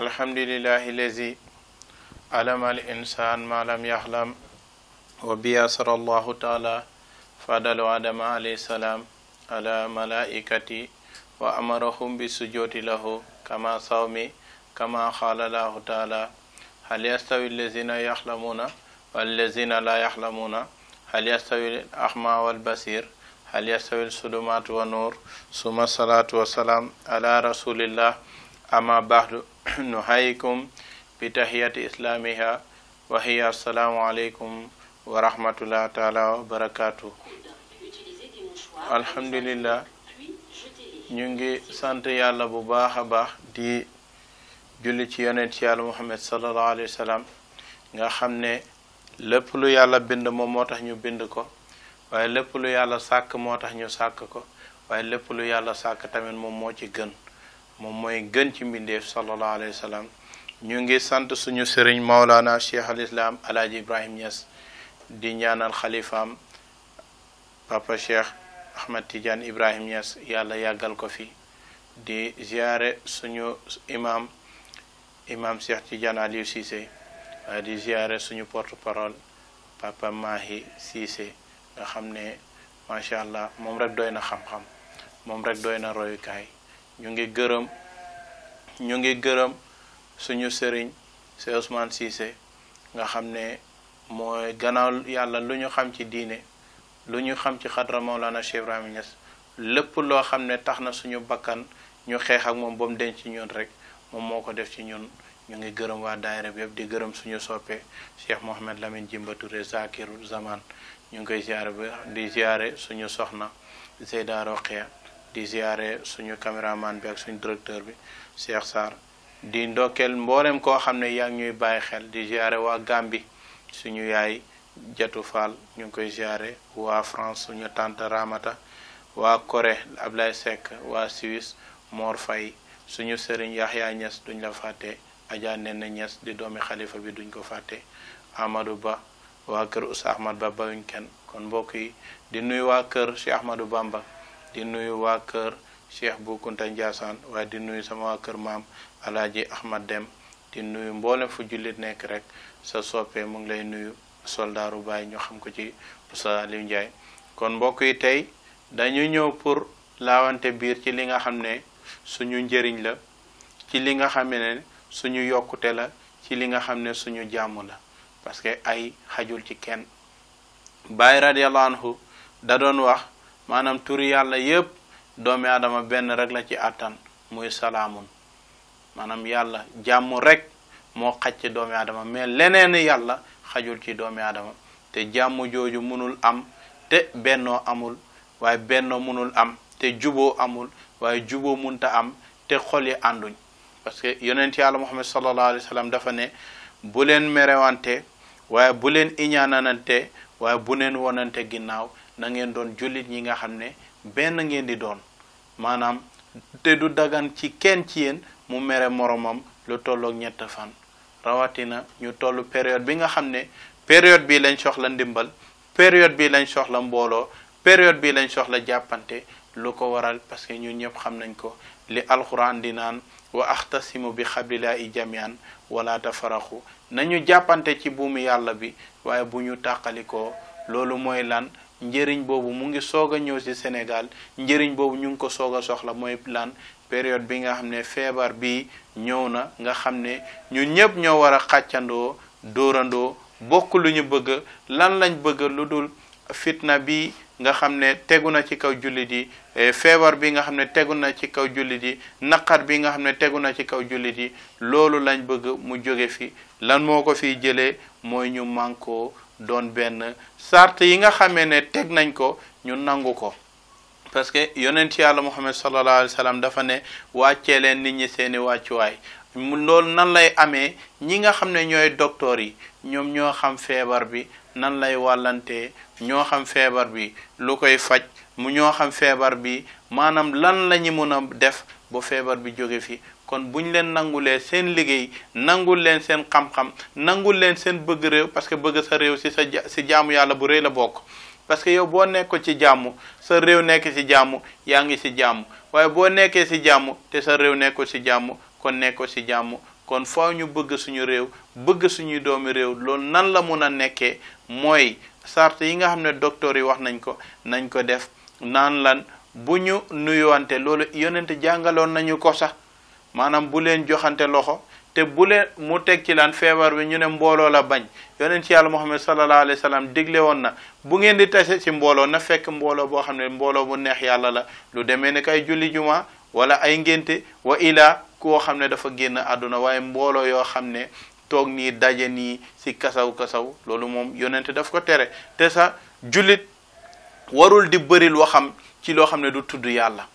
الحمد لله الذي علم الإنسان ما لم يحلم وبيسر الله تعالى فضل آدم عليه السلام على ملائكته وأمرهم بالسجود له كما صومي كما قال الله تعالى هل يستوي الذين يحلمون والذين لا يحلمون هل يستوي الأعمى والبصير هل يستوي الظلمات والنور ثم الصلاة والسلام على رسول الله أما بعد نحييكم بتحية إسلامها وهي السلام عليكم ورحمة الله تعالى وبركاته. الحمد لله ñu ngi sant yàlla bu baax a baax di julli ci yonent yàlla Muhammad sallallahu alayhi wa sallam nga xam ne lépp lu yàlla bind moom moo tax ñu bind ko waaye lépp lu yàlla sàkk moo tax ñu sàkk ko waaye lépp lu yàlla sàkk tamit moom moo ci gën moom mooy gën ci mbindeef sallallahu alayhi wa sallam ñu ngi sant suñu sëriñ Maulana Cheikh al Islam Alaaji Ibrahim Niass di ñaanal xalifaam Papa Cheikh Ahmed Tidiane Ibrahim Niass yàlla yàggal ko fi di ziare suñu imam Cheikh Tidiane Aliou Cissé di ziare suñu porte-parole Papa Mahi Cissé nga xam ne macha allah moom rek doy na xam-xam moom rek doy na royukaay ñu ngi gërëm suñu sëriñ Cheikh Ousmane Cissé nga xam ne mooy gannaaw yàlla lu ñu xam ci diine lu ñu xam ci xadra Maulana Cheikh Ibrahim Niass lépp loo xam ne tax na suñu bakkan ñu xeex ak moom ba mu denc ci ñun rek moom moo ko def ci ñun ñu ngi gërëm waa daayira bi yëpp di gërëm suñu soppe Cheikh Mohamed Lamine Jimba Touré Zakiru Zaman ñu ngi koy ziare ba di ziare suñu soxna Zeyda Roqia di ziare suñu caméraman bi ak suñu directeur bi Cheikh Sarr di ndokkeel mboolem koo xam ne yaa ngi ñuy bàyyi xel di ziare waa Gambie suñu yaay Jatu Fall ñu ngi koy ziare waa France suñu tante Ramata waa Corée Ablaye Seck waa Suisse Mor Faye suñu sëriñ Yahya Niass duñ la fàtte Adja Nene Niass di doomi xalifa bi duñ ko fàtte Amadou Ba waa kër Oustaz Ahmad Ba bayuñ kenn kon mbokk yi di nuyu waa kër Cheikh Ahmadou Bamba di nuyu waa kër Cheikh Bou Kounta Ndiassane waaye di nuyu sama waa kër maam Alaaji Ahmad Dem di nuyu mboolem fu jullit nekk rek sa soppee mu ngi lay nuyu soldaaru Baay ñu xam ko ci Oustaz Aliou Ndiaye kon mbokk yi tey dañu ñëw pour laawante biir ci li nga xam ne suñu njëriñ la ci li nga xam ne suñu yokkute la ci li nga xam ne suñu jàmm la parce que ay xajul ci kenn Baay radiyallahu anhu da doon wax maanaam turi yàlla yépp doomi aadama benn rek la ci àttan muy salaamun maanaam yàlla jàmm rek moo xaj ci doomi aadama mais leneen yàlla xajul ci doomi aadama te jàmm jooju mënul am te bennoo amul waaye bennoo mënul am te juboo amul waaye juboo munta am te xol yi ànduñ parce que yonent yàlla Muhammad sallallahu alayhi wa sallam dafa ne bu leen merewante waaye bu leen iñaananante waaye bu leen wonante ginnaaw na ngeen doon jullit ñi nga xam ne benn ngeen di doon maanaam te du dagan ci kenn ci yéen mu mere moromam lu tolloog ñett fan rawatina ñu tollu période bi nga xam ne période bi lañ soxla ndimbal période bi lañ soxla mbooloo période bi lañ soxla jàppante lu ko waral parce que ñun ñëpp xam nañ ko li alquran di naan wa axtasimu bi xablillahi jamian wala tafaraxu nañu jàppante ci buumi yàlla bi waaye bu ñu tàqalikoo loolu mooy lan njëriñ boobu mu ngi soog a ñëw ci Sénégal njëriñ boobu ñu ngi ko soog a soxla mooy lan période bi nga xam ne feebar bi ñëw na nga xam ne ñun ñëpp ñoo war a xàccandoo dóorandoo bokk lu ñu bëgg lan lañ bëgg lu dul fitna bi nga xam ne tegu na ci kaw jullit yi feebar bi nga xam ne tegu na ci kaw jullit yi naqar bi nga xam ne tegu na ci kaw jullit yi loolu lañ bëgg mu jóge fi lan moo ko fiy jëlee mooy ñu mànkoo doon benn sart yi nga xamee ne teg nañ ko ñu nangu ko parce que yonent yàlla Muhammad sallallahu alayhi wa sallam dafa ne wàccee leen nit ñi seeni wàccuwaay loolu nan lay amee ñi nga xam ne ñooy docteur yi ñoom ñoo xam feebar bi nan lay wàllantee ñoo xam feebar bi lu koy faj mu ñoo xam feebar bi maanaam lan la ñu mën a def ba feebar bi jóge fi kon buñ leen nangulee seen liggéey nangul leen seen xam-xam nangul leen seen bëgg réew parce que bëgg sa réew si jaamu yàlla bu rëy la bokk parce que yow boo nekk ci jàmm sa réew nekk ci jàmm yaa ngi ci jàmm waaye boo nekkee ci jàmm te sa réew nekkul ci jàmm kon nekkul ci jàmm kon faaw ñu bëgg suñu réew bëgg suñuy doomi réew loolu nan la mun a nekkee mooy sart yi nga xam ne docteur yi wax nañ ko def naan lan bu ñu nuyuwante loolu yonent jàngaloon nañu ko sax maanaam bu leen joxante loxo te bu leen mu teg ci lan feebar bi ñu ne mbooloo la bañ yonent ci yàlla Muhammad sallallahu alayhi wa sallam digle woon na bu ngeen di tase ci mbooloo na fekk mbooloo boo xam ne mbooloo bu neex yàlla la lu demee ne kay julli juma wala ay ngénte wa ilaa koo xam ne dafa génn àdduna waaye mbooloo yoo xam ne toog nii daje nii ci kasaw loolu moom yonent daf ko tere te sa jullit warul di bëril waxam ci loo xam ne du tudd yàlla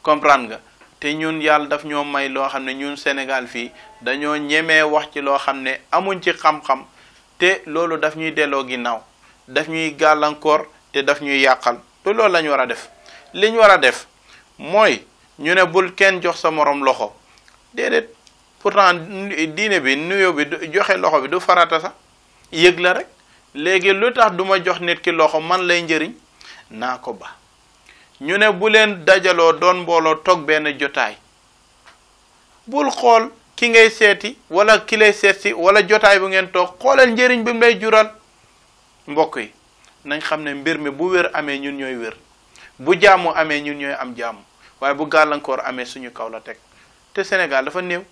comprendre nga te ñun yàlla daf ñoo may loo xam ne ñun Sénégal fii dañoo ñemee wax ci loo xam ne amuñ ci xam-xam te loolu daf ñuy delloo ginnaaw daf ñuy gàllankoor te daf ñuy yàqal te loolu la ñu war a def li ñu war a def mooy ñu ne bul kenn jox sa morom loxo déedéet pourtant diine bi nuyoo bi joxe loxo bi du farata sax yëg la rek léegi lu tax duma jox nit ki loxo man lay njëriñ naa ko ba ñu ne bu leen dajaloo doon mbooloo toog benn jotaay bul xool ki ngay seeti wala ki lay seetsi wala jotaay bu ngeen toog xoolal njëriñ bi mu lay jural mbokk yi nañ xam ne mbir mi bu wér amee ñun ñooy wér bu jàmm amee ñun ñooy am jàmm waaye bu gàllankoor amee suñu kaw la teg te Sénégal dafa néew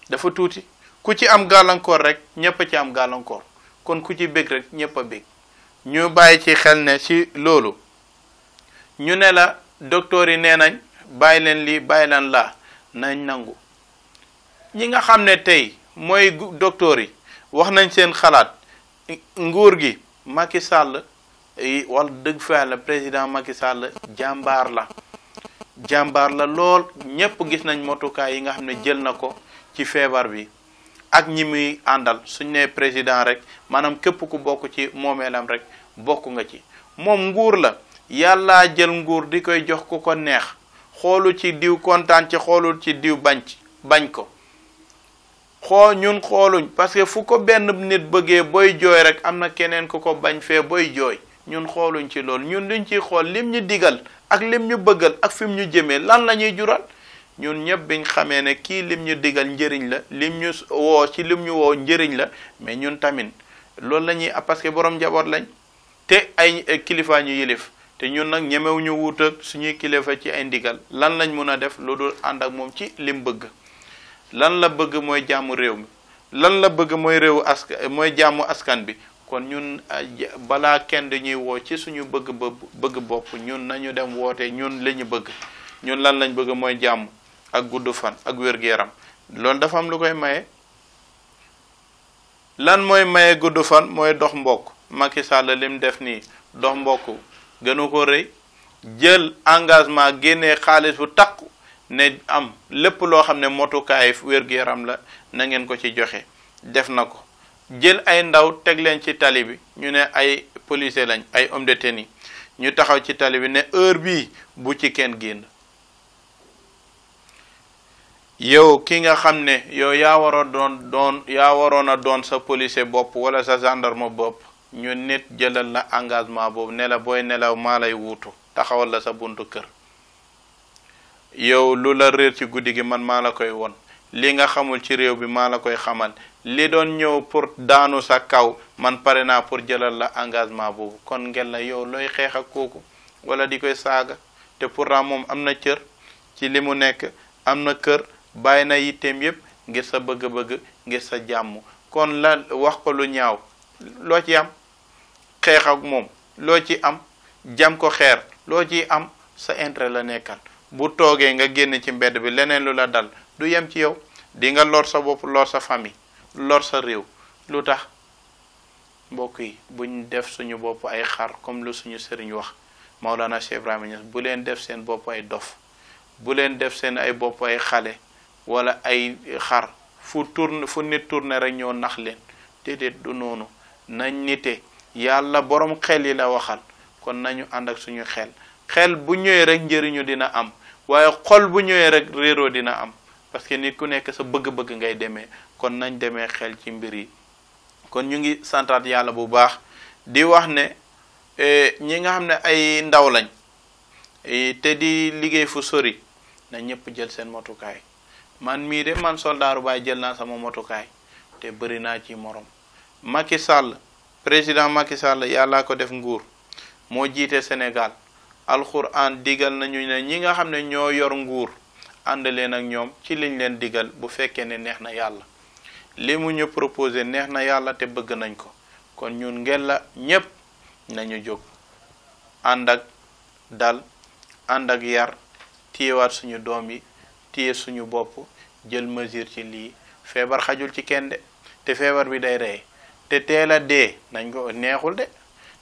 dafa tuuti ku ci am gàllankoor rek ñëpp ci am gàllankoor kon ku ci bég rek ñëpp a bég ñu bàyyi ci xel ne ci loolu ñu ne la docteur yi nee nañ bàyyi leen lii bàyyi leen laa nañ nangu ñi nga xam ne tey mooy docteur yi wax nañ seen xalaat nguur gi Macky Sall wala dëgg fa yàlla président Macky Sall jàmbaar la lool ñépp gis nañ motukaay yi nga xam ne jël na ko ci feebar bi ak ñi muy àndal suñ ne président rek maanaam képp ku bokk ci moomeelam rek bokk nga ci moom nguur la yàlla jël nguur di koy jox ku ko neex xoolu ci diw kontaan ci xoolul ci diw bañ ko ñun xooluñ parce que fu ko benn nit bëggee booy jooy rek am na keneen ku ko bañ fee booy jooy ñun xooluñ ci loolu ñun luñ ciy xool lim ñu digal ak lim ñu bëggal ak fi mu ñu jëmee lan la ñuy jural ñun ñëpp biñ xamee ne kii lim ñu digal njëriñ la lim ñu woo ci lim ñu woo njëriñ la mais ñun tamit loolu la ñuy parce que borom njaboot lañ te ay kilifa ñu yilif te ñun nag ñemewuñu wuut ak suñuy kilifa ci ay ndigal lan lañ mun a def lu dul ànd ak moom ci lim bëgg lan la bëgg mooy jàmmu réew mi lan la bëgg mooy mooy jàmmu askan bi kon ñun balaa kenn dañuy woo ci suñu bëgg bopp ñun nañu dem woote ñun li ñu bëgg ñun lan lañ bëgg mooy jàmm ak gudd fan ak wér-gu-yaram loolu dafa am lu koy maye lan mooy maye gudd fan mooy dox mbokk Macky Sall lim def nii dox mbokk gënu ko rëy jël engagement génnee xaalis bu takku ne am lépp loo xam ne motukaay wér-gu-yaram la na ngeen ko ci joxe def na ko jël ay ndaw teg leen ci tali bi ñu ne ay policier lañ ay homme de tenue ñu taxaw ci tali bi ne heure bii bu ci kenn génn yow ki nga xam ne yow yaa waroon a doon sa policier bopp wala sa gendarme bopp ñu nit jëlal la engagement boobu ne la booy nelaw maa lay wuutu taxawal la sa buntu kër yow lu la réer ci guddi gi man maa la koy won li nga xamul ci réew bi maa la koy xamal li doon ñëw pour daanu sa kaw man pare naa pour jëlal la engagement boobu kon ngeen la yow looy xeex ak kooku wala di koy saaga te pourtant moom am na cër ci li mu nekk am na kër bàyyi na yitteem yépp ngir sa bëgg-bëgg ngir sa jàmm kon la wax ko lu ñaaw loo ci am xeex ak moom loo ci am jam ko xeer loo ci am sa intérêt la nekkal bu toogee nga génn ci mbedd bi leneen lu la dal du yem ci yow di nga lor sa bopp lor sa famille lor sa réew lu tax mbokk yi buñ def suñu bopp ay xar comme lu suñu sëriñ wax Maulana Cheikh Ibrahima Niass bu leen def seen bopp ay dof bu leen def seen ay bopp ay xale wala ay xar fu nit tourné rek ñoo nax leen déedéet du noonu nañ nite yàlla borom xel yi la waxal kon nañu ànd ak suñu xel bu ñëwee rek njëriñu dina am waaye xol bu ñëwee rek réeroo dina am parce que nit ku nekk sa bëgg-bëgg ngay demee kon nañ demee xel ci mbir yi kon ñu ngi santaat yàlla bu baax di wax ne ñi nga xam ne ay ndaw lañ te di liggéey fu sori na ñëpp jël seen motukaay man mii de man soldaaru Baay jël naa sama motukaay te bëri naa ci morom. Macky Sall président Macky Sall yàllaa ko def nguur moo jiite Sénégal alxuraan digal nañu ne ñi nga xam ne ñoo yor nguur ànd leen ak ñoom ci liñ leen digal bu fekkee ne neex na yàlla li mu ñu proposé neex na yàlla te bëgg nañ ko kon ñun ngel la ñépp nañu jóg ànd ak dal ànd ak yar téyewaat suñu doom yi téye suñu bopp jël mesure ci lii feebar xajul ci kenn de te feebar bi day rey te teel a dee nañ ko neexul de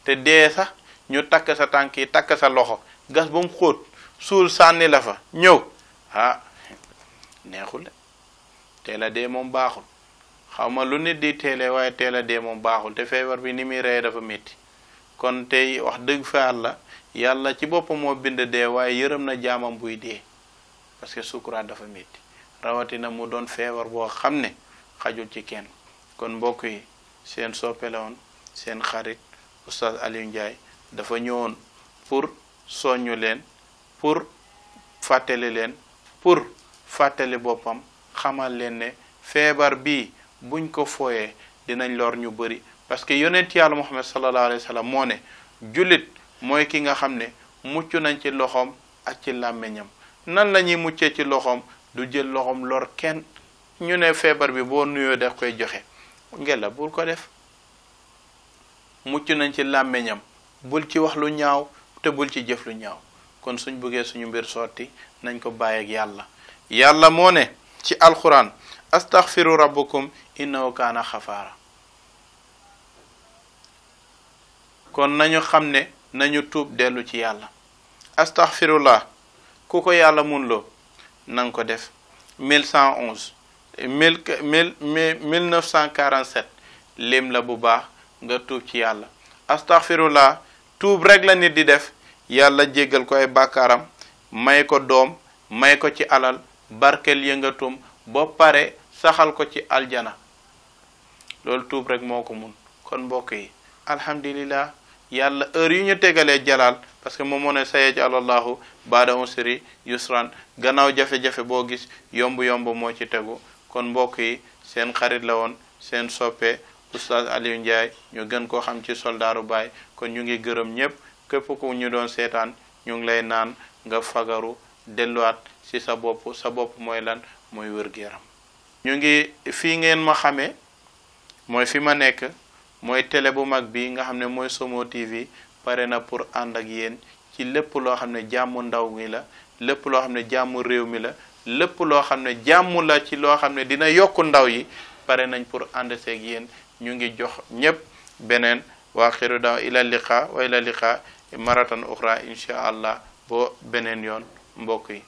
te dee sax ñu takk sa tànk yi takk sa loxo gas ba mu xóot suul sànni la fa ñëw neexul de teel a dee moom baaxul xaw ma lu nit di teelee waaye teel a dee moom baaxul te feebar bi ni muy rey dafa métti kon tey wax dëgg fa yàlla ci boppam moo bind dee waaye yërëm na jaamam buy dee parce que sukuraat dafa métti rawatina mu doon feebar boo xam ne xajul ci kenn kon mbokk yi seen soppe la woon seen xarit Oustaz Aliou Ndiaye dafa ñëwoon pour soññu leen pour fàttali leen pour fàttali boppam xamal leen ne feebar bii buñ ko fooyee dinañ lor ñu bëri parce que yonent yàlla Muhammad sallallahu alayhi wa sallam moo ne jullit mooy ki nga xam ne mucc nañ ci loxoom ak ci làmmiñam nan la ñuy muccee ci loxoom du jël loxoom lor kenn ñu ne feebar bi boo nuyoo daf koy joxe ngela bul ko def mucc nañ ci làmmiñam bul ci wax lu ñaaw te bul ci jëf lu ñaaw kon suñ bëggee suñu mbir sotti nañ ko bàyyi ak yàlla yàlla moo ne ci alquran astaghfiru rabbukum innahu kaana xafaara kon nañu xam ne nañu tuub dellu ci yàlla astaghfirullah ku ko yàlla mun loo nanga ko def 1111 1947 lim la bu baax nga tuub ci yàlla astaghfirullah tuub rek la nit di def yàlla jéggal ko ay bàkkaaram may ko doom may ko ci alal barkel yëngatum ba pare saxal ko ci aljana loolu tuub rek moo ko mun kon mbokk yi alhamdulillah yàlla heure yu ñu tegalee jalaal parce que moom moo ne sayaj'alallahu ba'da usri yusran gannaaw jafe-jafe boo gis yomb-yomb moo ci tegu kon mbokk yi seen xarit la woon seen soppe Oustaz Aliou Ndiaye ñu gën koo xam ci soldaaru Baay kon ñu ngi gërëm ñépp képp ku ñu doon seetaan ñu ngi lay naan nga fagaru delluwaat ci sa bopp mooy lan mooy wér-gu-yaram ñu ngi fii ngeen ma xamee mooy fi ma nekk mooy télé bu mag bi nga xam ne mooy Somo TV pare na pour ànd ak yéen ci lépp loo xam ne jàmmu ndaw mi la lépp loo xam ne jàmmu réew mi la lépp loo xam ne jàmm la ci loo xam ne dina yokku ndaw yi pare nañ pour ànd seeg yéen ñu ngi jox ñépp beneen waa xiru daw ila liqa wa ila liqa maratan uxra insha allah boo beneen yoon mbokk yi